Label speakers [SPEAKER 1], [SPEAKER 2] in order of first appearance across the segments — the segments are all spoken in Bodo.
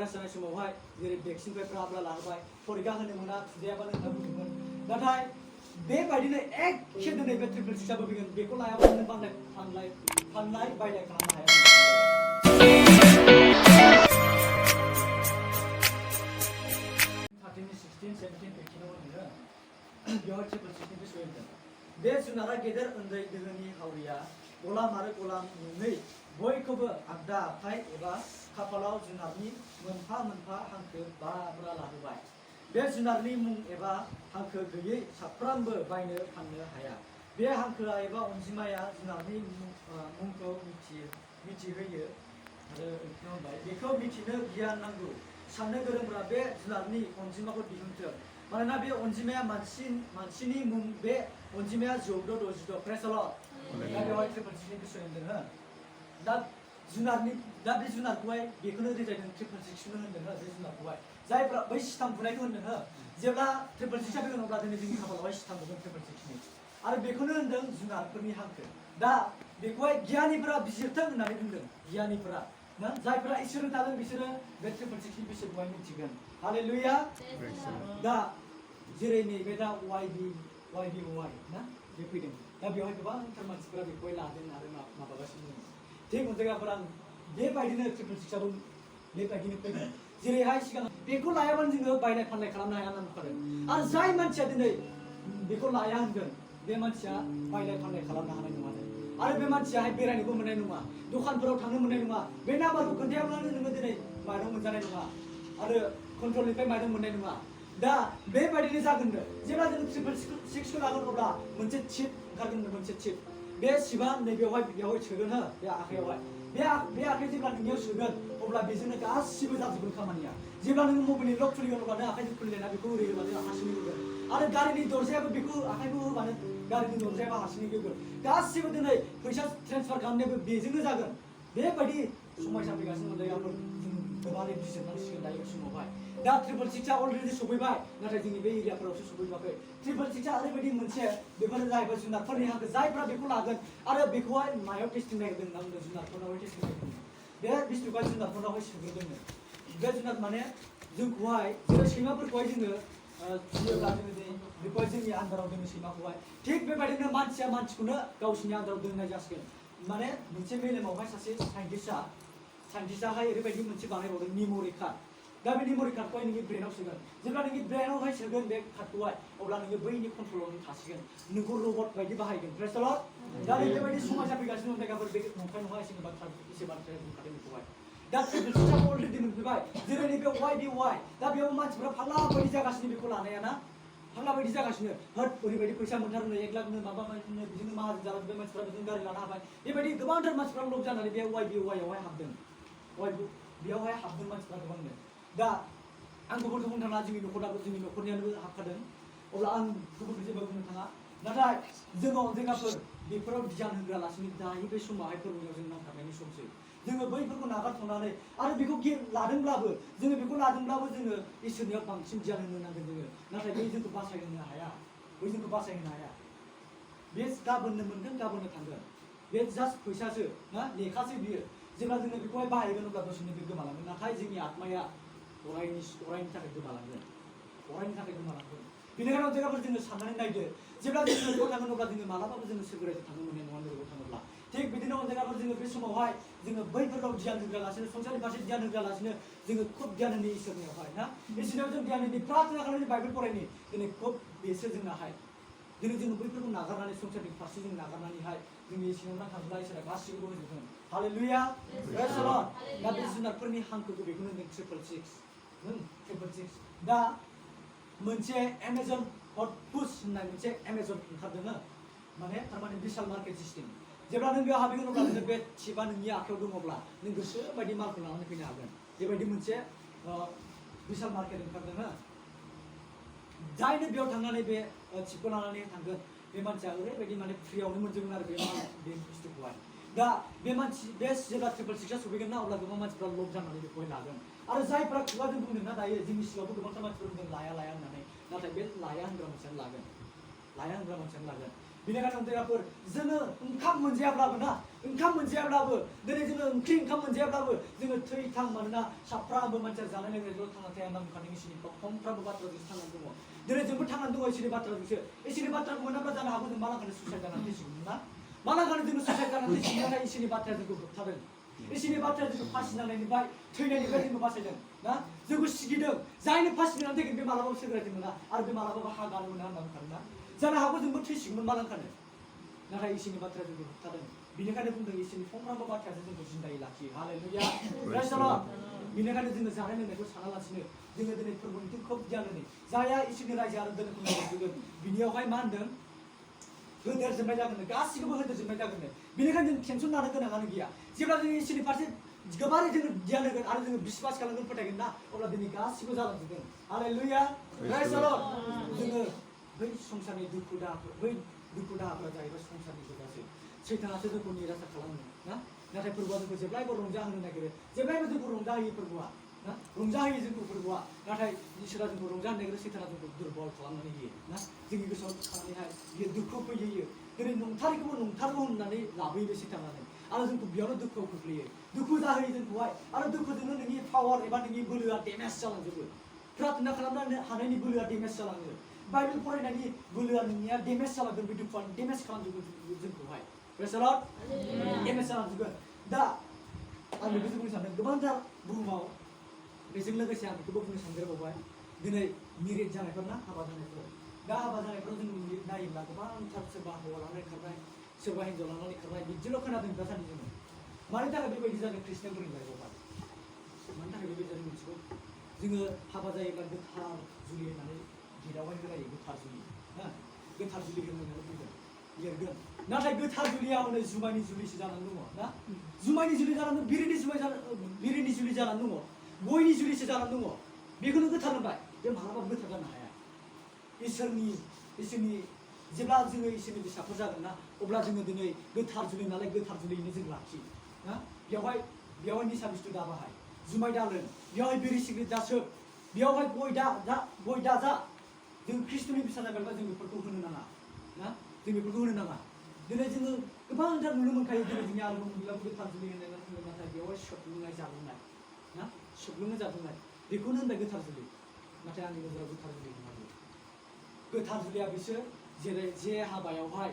[SPEAKER 1] भाइरास जानाय समावहाय जेरै भेक्सिनफोर प्राब्ला लाबाय फरिखा होनो मोना खुदियाबानो होनना बुंदोंमोन नाथाय बेबायदिनो एखे दिनै बे ट्रिपल सिक्सआबो फैगोन बेखौ लायाबा नों फाननाय बायनाय खालामनो हाया 16, 17, 18 बेवहाय ट्रिपल सिक्सनिफ्राय सोलोंदों बे जुनारा गेदेर उन्दै दोहोनि हावरिया गलाम आरो गलाम नङै बयखौबो आगदा आखाइ एबा खाफालाव जुनारनि मोनफा मोनफा हांखो बाब्रा लाहोबाय बे जुनारनि मुं एबा हांखो गैयै साफ्रोमबो बायनो फाननो हाया बे हांखोआ एबा अनजिमाया जुनारनि मुंखौ मिथिहोयो आरो ओंथिया होनबाय बेखौ मिथिनो गियान नांगौ साननो गोरोंफोरा बे जुनारनि अनजिमाखौ दिहुनथों मानोना बे अनजिमाया मानसिनि मुं बे अनजिमाया 14 प्रेस लर्ड दा बेवहाय ट्रिपल सिक्सनि बिसय होनदों हो दा बे जुनारखौहाय बेखौनो रिजायदों ट्रिपल सिक्सखौनो होनदों हो बे जुनारखौहाय जायफ्रा बै सिथाम बुनायखौ होनदों हो जेब्ला ट्रिपल सिक्सआ फैगोन अब्ला दिनै जोंनि खाफालावहाय सिथाम बुगोन ट्रिपल सिक्सनि आरो बेखौनो होनदों जुनारफोरनि हांखो दा बेखौहाय गियानिफोरा बिजिरथों होननानै बुंदों गियानिफोरा ना जायफोरा इसोरजों थादों बिसोरो बे ट्रिपल सिक्सनि बिसयखौहाय मिथिगोन हालेलुया दा जेरै नैबे दा YBOY ना बे फैदों दा बेवहाय गोबांथार मानसिफोरा बेखौहाय लादों आरो माबागासिनो दं थिग अनजायगाफोरा बेबायदिनो ट्रिपल सिक्सआबो बेबायदिनो फैगोन जेरैहाय सिगां बेखौ लायाबानो जोङो बायनाय फाननाय खालामनो हाया होनना बुंखादों आरो जाय मानसिया दिनै बेखौ लाया होनगोन बे मानसिया बायनाय फाननाय खालामनो हानाय नङा आरो बे मानसियाहाय बेरायनोबो मोननाय नङा दखानफोराव थांनो मोननाय नङा बे नाम्बारखौ खोन्थायाब्लानो नोङो दिनै माइरं मोनजानाय नङा आरो कन्ट्रलनिफ्राय माइरं मोननाय नङा दा बेबायदिनो जागोननो जेब्ला जों ट्रिपल सिक्सखौ लागोन अब्ला मोनसे चिप ओंखारगोन मोनसे चिप बे चिपआ नैबेवहाय सोगोन हो बे आखाइयावहाय बे आखाइ जेब्ला नोंनियाव सोगोन अब्ला बेजोंनो गासिबो जाजोबगोन खामानिया जेब्ला नोङो मबाइलनि लक खुलिगोन अब्लानो आखाइजों खुलिलायना बेखौ ओरै होबानो हारसिङै होगोन आरो गारिनि दरजायाबो बेखौ आखाइखौ होबानो गारिनि दरजायाबो हारसिङै होगोन गासिबो दिनै फैसा ट्रेन्सफार खालामनायाबो बेजोंनो जागोन बेबायदि समयसा फैगासिनो दं जों गोबारै बिजिरनांसिगोन दायो समावहाय दा ट्रिपल सिक्सआ अलरेडि सफैबाय नाथाय जोंनि बे एरियाफोरावसो सफैथ'वाखै ट्रिपल सिक्सआ ओरैबायदि मोनसे बेफोरो जाहैबाय जुनारफोरनि हांखो जायफ्रा बेखौ लागोन आरो बेखौहाय मायाव टेस्टिं नागिरदों होनना बुंदों जुनारफोरनावहाय टेस्टिं नागिरदों बे बुस्थुखौहाय जुनारफोरनावहाय सोग्रोदोंनो बे जुनार माने जोंखौहाय जेरै सैमाफोरखौहाय जोङो फियोब्ला जोङो बेखौहाय जोंनि आन्दाराव दोनो सैमाखौहाय थिग बेबायदिनो मानसिया मानसिखौनो गावसिनि आन्दाराव दोननाय जासिगोन माने मोनसे मेलेमावहाय सासे साइन्टिस्टआहाय ओरैबायदि मोनसे बानायबावदों मेम'रि कार्ड दा बे मेम'रि कार्डखौहाय नोंनि ब्रेनाव सोगोन जेब्ला नोंनि ब्रेनावहाय सोगोन बे कार्डखौहाय अब्ला नोङो बैनि कन्ट्रलाव नों थासिगोन नोंखौ रबट बायदि बाहायगोन प्रेस द लर्ड दा बेबायदि समाजा फैगासिनो दं जायगाफोर बे नंखाय नङा एसे बाथ्रा बुंखादों बेखौहाय दा ट्रिपल सिक्सआबो अलरेडि मोनफैबाय जेरै नैबे YBOY दा बेयाव मानसिफ्रा फाग्ला बायदि जागासिनो बेखौ लानाया ना फाग्ला बायदि जागासिनो हट ओरैबायदि फैसा मोनथारनो 1 लाखनो माबा मोननो बिदिनो माहाजोन जाबाय बे मानसिफ्रा बिदिनो गारि लानो हाबाय बेबायदि गोबांथार मानसिफ्रा लब जानानै बे YBOY आवहाय हाबदों बेयावहाय हाबदों मानसिफ्रा गोबांनो दा आं गुबुनखौ बुंनो थाङा जोंनि न'खरनियानो हाबखादों अब्ला आं गुबुनखौ जेबो बुंनो थाङा नाथाय जोङो अनजायगाफोर बेफोराव ध्यान होग्रालासिनो दायो बे समावहाय फोरबोआव जों नांथाबनायनि समसै जोङो बैफोरखौ नागारथ'नानै आरो बेखौ लादोंब्लाबो जोङो इसोरनियाव बांसिन गियान होनो नांगोन जोङो नाथाय बै जोंखौ बासायहोनो हाया बे गाबोननो मोनगोन गाबोननो थांगोन बे जास्ट फैसासो ना लेखासो बियो जेब्ला जोङो बेखौहाय बाहायगोन अब्ला दसेनो बे गोमालांगोन नाथाय जोंनि आत्माया अरायनि थाखाय गोमालांगोन बेनिखायनो जायगाफोर जोङो साननानै नायदो जेब्ला जों नोगोराव थांगोन अब्ला जोङो मालाबाबो जोङो सोरगोरायजों थांनो मोननाय नङा नोगोराव थाङोब्ला थिग बिदिनो अनजायगाफोर जोङो बे समावहाय जोङो बैफोराव ध्यान होग्रालासिनो संसारनि फारसे ध्यान होग्रालासिनो जोङो खुब ध्यान होनो इसोरनियावहाय ना इसोरनियाव जों ध्यान होनो प्रार्थना खालामनानै बाइबेल फरायनि दिनै खुब बेसो जोंनाहाय दिनै जोङो बैफोरखौ नागारनानै संसारनि फारसे जों नागारनानैहाय जोंनि इसोरनाव नांथाबोब्ला इसोरा गासिखौबो होजोबगोन हालेलुया प्रेज द लर्ड दा बे जुनारफोरनि हांखोखौ बेखौनो होनदों ट्रिपल सिक्स दा मोनसे एमाजन हट पुश होननाय मोनसे एमाजन ओंखारदों माने थारमाने बिशाल मार्केट सिस्टेम जेब्ला नों बेयाव हाबहैगोन अब्ला नोङो बे चिपआ नोंनि आखायाव दङब्ला नों गोसो बायदि मालखौ लानानै फैनो हागोन बेबायदि मोनसे बिशाल मार्केट ओंखारदों जायनो बेयाव थांनानै बे चिपखौ लानानै थांगोन बे मानसिया ओरैबायदि माने फ्रियावनो मोनजोबगोन आरो बे बुस्थुखौहाय दा बे जेब्ला ट्रिपल सिक्सआ सफैगोन ना अब्ला गोबां मानसिफ्रा लब जानानै बेखौहाय लागोन आरो जायफ्रा खुगाजों बुंदों ना दायो जोंनि सिगाङावबो गोबांथार मानसिफोर बुंदों लाया होननानै नाथाय बे लाया होनग्रा मानसियानो लागोन बेनिखायनो उन्दैफोर जोङो ओंखाम मोनजायाब्लाबो ना ओंखाम मोनजायाब्लाबो दिनै जोङो ओंखाम मोनजायाब्लाबो जोङो थैथां मानोना साफ्रोमबो मानसिया जानाय लोंनायजों थांना थाया होनना बुंखादों इसोरनि फंफ्रोमबो बाथ्राजों थांनानै दङ दिनै जोंबो थांनानै दङ इसोरनि बाथ्राजोंसो इसोरनि बाथ्राखौ मोनाब्ला जानो हागौ जों मालाखानो सुइसाइड जानानै थैसिगौमोन ना मालाखानो जोङो सुइसाइड जानानै थैसिगोन नाथाय इसोरनि बाथ्राया जोंखौ होबथादों इसोरनि बाथ्राया जोंखौ फासि नांनायनिफ्राय थैनायनिफ्राय जोंखौ बासायदों ना जोंखौ सिगिदों जायनो फासि नांनानै थैगोन बे मालाबाबो सोगोरायनो मोना आरो बे मालाबाबो हा गानो मोना होनना बुंखादों ना जानो हागौ जोंबो थैसिगौमोन मालाखानो नाथाय इसोरनि बाथ्राया जोंखौ होबथादों बेनिखायनो बुंदों इसोरनि फंफ्रोमबो बाथ्रायासो जोंखौ जिन्दायै लाखियो हालेलुया प्रेज द लर्ड बेनिखायनो जोङो जानाय लोंनायखौ सानालासिनो जोङो दिनै फोरबोनि खोब गियान होनो जायहा इसोरनि रायजो आरो धोरोमखौ नागिरगोन बिनियावहाय मा होनदों होदेरजोबनाय जागोन गासिखौबो होदेरजोबनाय जागोन बेनिखायनो जों टेनसन लानो गोनाङानो गैया जेब्ला जों इसोरनि फारसे गोबारै जोङो गियान होगोन आरो जोङो बिश्वास खालामगोन फोथायगोन ना अब्ला दिनै गासिबो जालांजोबगोन हालेलुया प्रेज द लर्ड जोङो बै संसारनि दुखु दाहाफोरा जाहैबाय संसारनि गोजासो सैतानासो जोंखौ निराशा खालामो ना नाथाय फोरबोआ जोंखौ जेब्लायबो रंजाहोनो नागिरो जेब्लायबो जोंखौ रंजाहोयो फोरबोआ ना रंजाहोयो जोंखौ फोरबोआ नाथाय इसोरा जोंखौ रंजाहोनो नागिरो सैताना जोंखौ दुर्बल खालामनानै होयो ना जोंनि गोसोआव थानानैहाय बियो दुखु फैहोयो दिनै नंथारैखौबो नंथारगौ होननानै लाबोयो सैतानानो आरो जोंखौ बेयावनो दुखुआव खोख्लैयो दुखु जाहोयो जोंखौहाय आरो दुखुजोंनो नोंनि पावार एबा नोंनि बोलोआ डेमेज जालांजोबो प्रार्थना खालामनो हानायनि बोलोआ डेमेज जालाङो बाइबेल फरायनायनि बोलोआ नोंनिया डेमेज जालांगोन बे दुखुआ डेमेज खालामजोबगोन जोंखौहाय प्रेज द लर्ड डेमेज जालांजोबगोन दा आं बेखौसो बुंनो सानदों गोबांथार बुहुमाव बेजों लोगोसे आं बेखौबो बुंनो सानदेरबावबाय दिनै मेरिट जानायफोर ना हाबा जानायफोर दा हाबा जानायफोराव जों नायोब्ला गोबांथार सोरबा हौवा लानानै खारनाय सोरबा हिन्जाव लानानै खारनाय बिदिल' खोनादों दासान्दि जोङो मानि थाखाय बेबायदि जादों ख्रिस्टियानफोरनि लाइफआवहाय मानि थाखाय बेबायदि जादों मिथिगौ जोङो हाबा जायोब्ला गोथार जुलि होननानै गिदावहाय होलायो गोथार जुलि ना गोथार जुलि होननानै बुंगोन लिरगोन नाथाय गोथार जुलिया हनै जुमायनि जुलिसो जानानै दङ ना जुमायनि जुलि जानानै दं बिरिनि जुलि जानानै दङ गयनि जुलिसो जानानै दङ बेखौनो गोथार होनबाय बे मालाबाबो गोथार जानो हाया इसोरनि जेब्ला जोङो इसोरनि फिसाफोर जागोन ना अब्ला जोङो दिनै गोथार जुलि नालाय गोथार जुलियैनो जों लाखि ना बेवहाय निसा बुस्थु दा बाहाय जुमाय दा लों बेवहाय बिरि सिग्रेट दा सोब बेवहाय गय दा जा जों ख्रिस्ट'नि फिसा जागोनबा जों बेफोरखौ होनो नाङा ना जों बेफोरखौ होनो नाङा दिनै जोङो गोबांथार नुनो मोनखायो दिनै जोंनि आलुमोनब्ला गोथार जुलि होननानै बुङो नाथाय बेवहाय सोबलुंनाय जाबुंनाय ना सोबलुंनाय जाबुंनाय बेखौनो होनबाय गोथार जुलि नाथाय आंनि नोजोराव गोथार जुलि नङा गोथार जुलिया बिसोर जेरै जे हाबायावहाय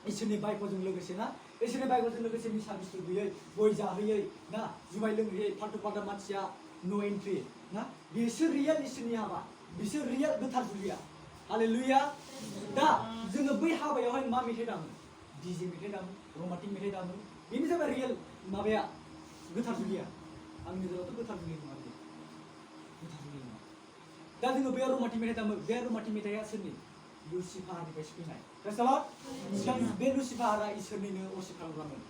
[SPEAKER 1] इसोरनि बायफोरजों लोगोसे ना इसोरनि बायफोरजों लोगोसे निसा बुस्थु गैयै गय जाहोयै ना जुमाय लोंहोयै फाल्थु फाल्था मानसिया नो एन्ट्रि ना बिसोर रियेल इसोरनि हाबा बिसोर रियेल गोथार जुलिया हालेलुया दा जोङो बै हाबायावहाय मा मेथाइ दामो डिजे मेथाइ दामो रमान्टिक मेथाइ दामो बेनो जाबाय रियेल माबाया गोथार जुलिया आंनि नोजोरावथ' गोथार जुलि नङा बेयो गोथार जुलि नङा दा जोङो बेयाव रमान्टिक मेथाइ दामो बे रमान्टिक मेथाइआ सोरनि लुसिफारनिफ्रायसो फैनाय सिगां बे लुसिफारा इसोरनिनो अरसिब खालामग्रामोन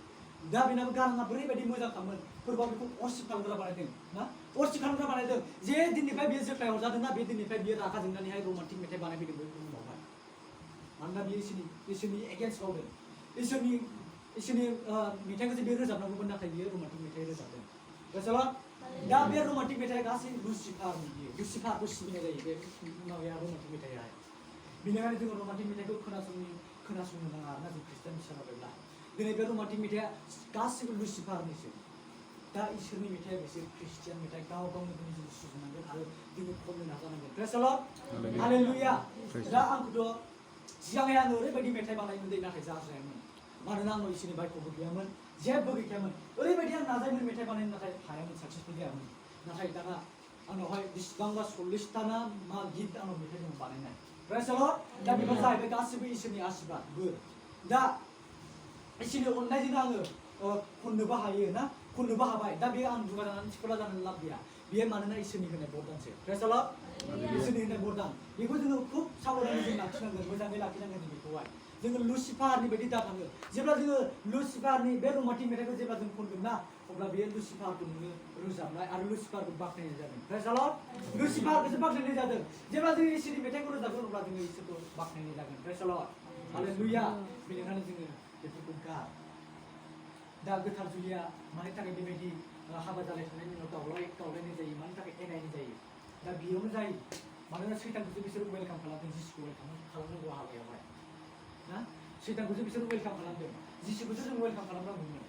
[SPEAKER 1] दा बेनाबो गाराङा ओरैबायदि मोजांखामोन फोरबोआ बेखौ अरसिब खालामग्रा बानायदों ना अरसिब खालामग्रा बानायदों जे दिननिफ्राय बियो जोख्लाय हरजादों ना बे दिननिफ्राय बियो रागा जोंनानैहाय रमान्टिक मेथाइ बानायफैदों बे बुहुमावहाय मानोना बियो इसोरनि एगेन्स्ट मावदों इसोरनि मेथाइखौसो बियो रोजाबनांगौमोन नाथाय बियो रमान्टिक मेथाइ रोजाबदों गोसोला दा बे रमान्टिक मेथाइआ गासै लुसिफारखौ सिबिनाय जायो बे माबाया रमान्टिक मेथाइआहाय बेनिखायनो जोङो रमान्टिक मेथाइखौ खोनासंनो नाङा आरोना जों ख्रिस्टियान हिसाबै जाबायब्ला दिनै बे रमान्टिक मेथाइआ गासिबो लुसिफारनिसो दा इसोरनि मेथाइआ बिसोर ख्रिस्टियान मेथाइ गाव गावनो दिनै जों सुजुनांगोन आरो जोङो खननो नाजानांगोन प्रेज द लर्ड हालेलुया दा आंखौथ' सिगांहाय आङो ओरैबायदि मेथाइ बानायोमोन दै नाथाय जाजायामोन मानोना आंनाव इसोरनि बायखौबो गैयामोन जेबो गैखायामोन ओरैबायदि आं नाजायोमोन मेथाइ बानायनो नाथाय हायामोन साक्सेसफुल जायामोन नाथाय दाना आंनावहाय बेसेबांबा 40ता ना मा गित आंनाव मेथाइ दं बानायनाय प्रेज द लर्ड दा बेफोर जाहैबाय गासिबो इसोरनि आशीर्बाद बोर दा इसोरनि अननायजोंनो आङो खननोबो हायो ना खननोबो हाबाय दा बे आं दुगा जानानै थिखोला जानानै लाब गैया बेयो मानोना इसोरनि होनाय बरदानसो प्रेज द लर्ड इसोरनि होनाय बरदान बेखौ जोङो खुब साबधानै जों लाखिनांगोन मोजाङै लाखिनांगोन बेखौहाय जोङो लुसिफारनि बायदि दा थाङो जेब्ला जोङो लुसिफारनि बे रमान्टिक मेथाइखौ जेब्ला जों खनगोन ना अब्ला बे लुसिफारखौ नोङो रोजाबनाय आरो लुसिफारखौ बाख्नायनाय जादों प्रेज द लर्ड लुसिफारखौसो बाख्नायनाय जादों जेब्ला जोङो इसोरनि मेथाइखौ रोजाबगोन अब्ला जोङो इसोरखौ बाख्नायनाय जागोन प्रेज द लर्ड हालेलुया बेनिखायनो जोङो बेफोरखौ गार दा गोथार जुलिया मानि थाखाय बेबायदि हाबा जालाय थांनायनि उनाव गावलायनाय जायो मानि थाखाय एनायनाय जायो दा बेयावनो जायो मानोना सैतानखौसो बिसोर वेलकाम खालामदों जिसुखौ वेलकाम खालामनांगौ हाबायावहाय ना सैतानखौ जों बिसोर वेलकाम खालामदों जिसुखौथ' जों वेलकाम खालामनांगौमोन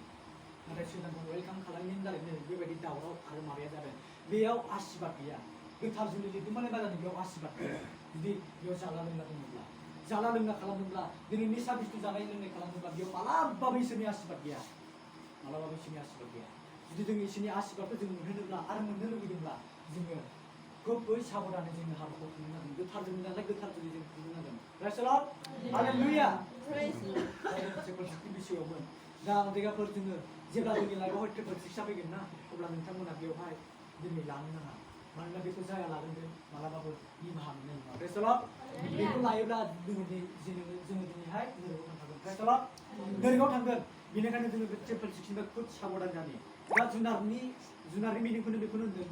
[SPEAKER 1] नाथाय सैतानखौ वेलकाम खालामनायनि दारैनो बेबायदि दावराव आरो माबाया जादों बेयाव आशीर्बाद गैया गोथार जुलि लिरदोंमोन मा जादों बेयाव आशीर्बाद गैया जुदि बेयाव जाला लोंला दङब्ला जाला लोंला खालामदोंब्ला दिनै निसा बुस्थु जानाय लोंनाय खालामदोंब्ला बेयाव मालाबाबो इसोरनि आशीर्बाद गैया मालाबाबो इसोरनि आशीर्बाद गैया जुदि जों इसोरनि आशीर्बादखौ जों मोनहोनोब्ला आरो मोननो लुबैदोंब्ला जोङो गुबै साबधानै जोङो हाबाखौ खुंनांगोन गोथार जुलि नालाय गोथार जुलि जों खुंनांगोन प्रेज द लर्ड हालेलुया बिसयआवमोन दा उन्दैगाफोर जोङो जेब्ला जोंनि लाइफआवहाय ट्रिपल सिक्सआ फैगोन ना अब्ला नोंथांमोना बेवहाय दिनै लानो नाङा मानोना बेखौ जाया लागोन मालाबाबो निमाहा मोननाय नङा प्रेज द लर्ड बेखौ लायोब्ला जोङो दिनैहाय नोरगआव थांगोन प्रेज द लर्ड नोरगआव थांगोन बेनिखायनो जोङो बे ट्रिपल सिक्सनिफ्राय खुद साबधान जानि दा जुनारनि मिनिंखौनो बेखौनो होनदों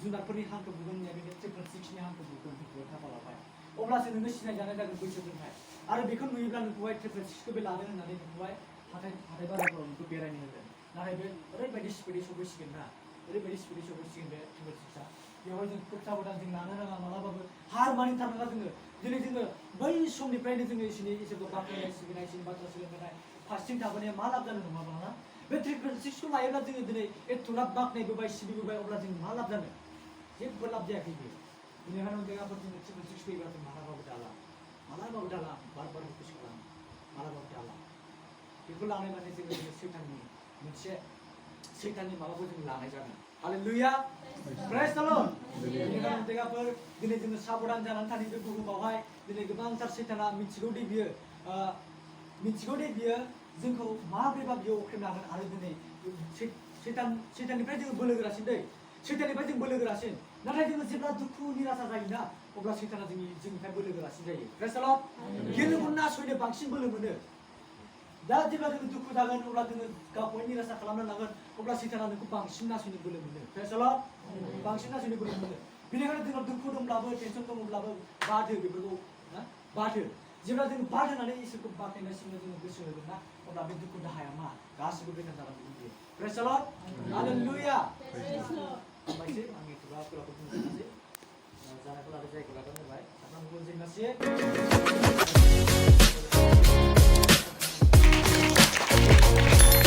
[SPEAKER 1] जुनारफोरनि हांखो बुगोन होननाय बे ट्रिपल सिक्सनि हांखो बुगोन खाफालावहाय अब्लासो नोङो सिनायजानाय जागोन बैसोजोंहाय आरो बेखौ नुयोब्ला नोंखौहाय ट्रिपल सिक्सखौ बे लादों होननानै नोंखौहाय हाथाय बाजारफोराव नोंखौ बेरायनो होगोन नाथाय बे ओरैबायदि स्पिडै सफैसिगोन ना ओरैबायदि स्पिडै सफैसिगोन बे ट्रिपल सिक्सआ बेवहाय जों खुद साबधान जों लानो नाङा मालाबाबो हार मानिथारनाङा जोङो दिनै जोङो बै समनिफ्रायनो जोङो इसोरखौ बाख्नायनाय सिबिनाय इसोरनि बाथ्रा सोलोंनाय फास्टिं थाबोनाया मा लाब जानो नङाबा ना बे ट्रिपल सिक्सखौ लायोब्ला जोङो दिनै एथ'ग्राब बाख्नायबोबाय सिबिबोबाय अब्ला जों मा लाब जानो जेबो लाब जायाखै बेयो बेनिखायनो उन्दैगाफोर जोङो ट्रिपल सिक्स फैयोब्ला जों मालाबाबो दाला बार रिकुवेस्ट खालाम मालाबाबो दाला बेखौ लानाय माने जोङो सैताननि मोनसे सैताननि माबाखौ जों लानाय जागोन हालेलुया प्रेज द लर्ड बेनिखायनो उन्दैगाफोर दिनै जोङो साबधान जानानै थानाय बे बुहुमावहाय दिनै गोबांथार सैताना मिथिगौ दि बियो जोंखौ माब्रैबा बियो अख्रेबनो हागोन आरो दिनै सैताननिफ्राय जोङो बोलो गोरासिन सैताननिफ्राय जों बोलो गोरासिन नाथाय जोङो जेब्ला दुखु निराशा जायोना अब्ला सैताना जोंनिफ्राय बोलो गोरासिन जायो प्रेज द लर्ड गिनोखौ नासयनो बांसिन बोलो मोनो दा जेब्ला जोङो दुखु जागोन अब्ला जोङो गावखौहाय निराशा खालामनो लागोन अब्ला सैताना नोंखौ बांसिन नासयनो बोलो मोनो प्रेज द लर्ड बांसिन नासयनो बोलो मोनो बेनिखायनो जोंनाव दुखु दंब्लाबो टेनसन दङब्लाबो बादो बेफोरखौ बादो जेब्ला जोङो बादहोनानै इसोरखौ बाख्नायनाय सिबिनो जोङो गोसो होगोन ना अब्ला बे दुखु दाहाया मा गासिबो गोजान जालांगोन बियो प्रेज द लर्ड हालेलुया हामबायसै आंनि खुगाफोराखौ बुंनो सानसै जानायखौ लादो जायखौ लादो होनबाय साथामखौ जेंनासे